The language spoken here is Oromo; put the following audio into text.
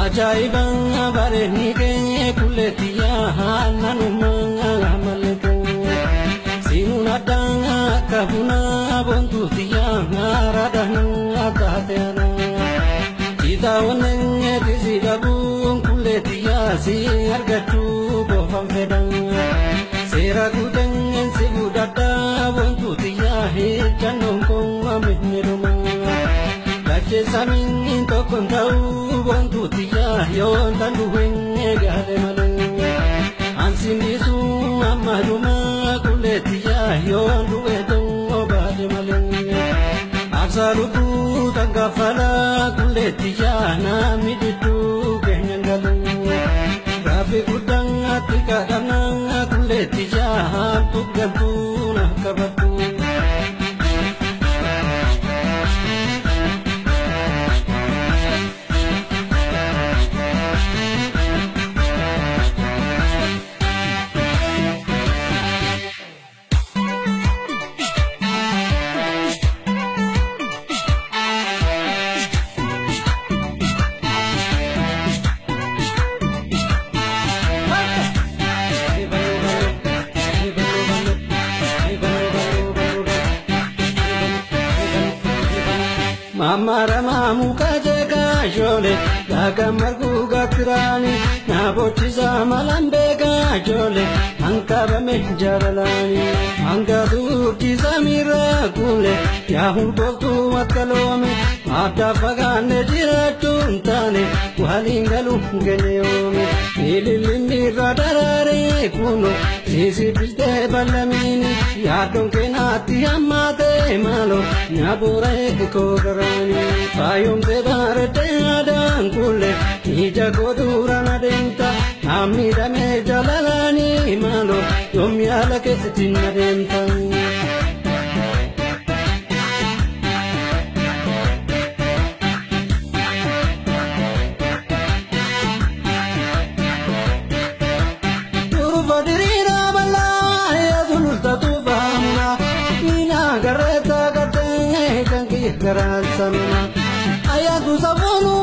Ajaa'iba bareedni kee kulleettiyaa naannummaa malleetu sinuun addaan akka bunaa bontuuttiyaa raadhaan taateera. Kitaabonni si dhabuun kulleettiyaa si argachuu qofaan fedhan. Seera guuteen si guddataa bontuuttiyaa ejjannoon kun miidhuma. Samiin tokkoon ta'uu bontuuttiyaa yoon dandhuun gaale malee. Ansiin dhiisuu amma dhumaa kulleettiyaa yoon du'e ta'uu baate malee. Absaa lubbuu tangaafalaa kulleettiyaa namni jidduu keenyan galu. Rabbi guddaan ati kadhannaa kulleettiyaa hamtu galtuu na qabatu. Mama muka jole, gaga margu gakrani, na bochiza malambe jole, anka me jaralani, anga durti zamira kule, ya hundotu makalome, adda fagane jirachuntane, walingalu geneome, ililimi radarare kuno, sisi piste balamini, yaadon kenati amate malo, nyabure kogarani, faayomte barete aadaan kulle, ija godura na deemta, namni jalalani malo, yoom yaala keetiin na deemta. Ayatu sabonu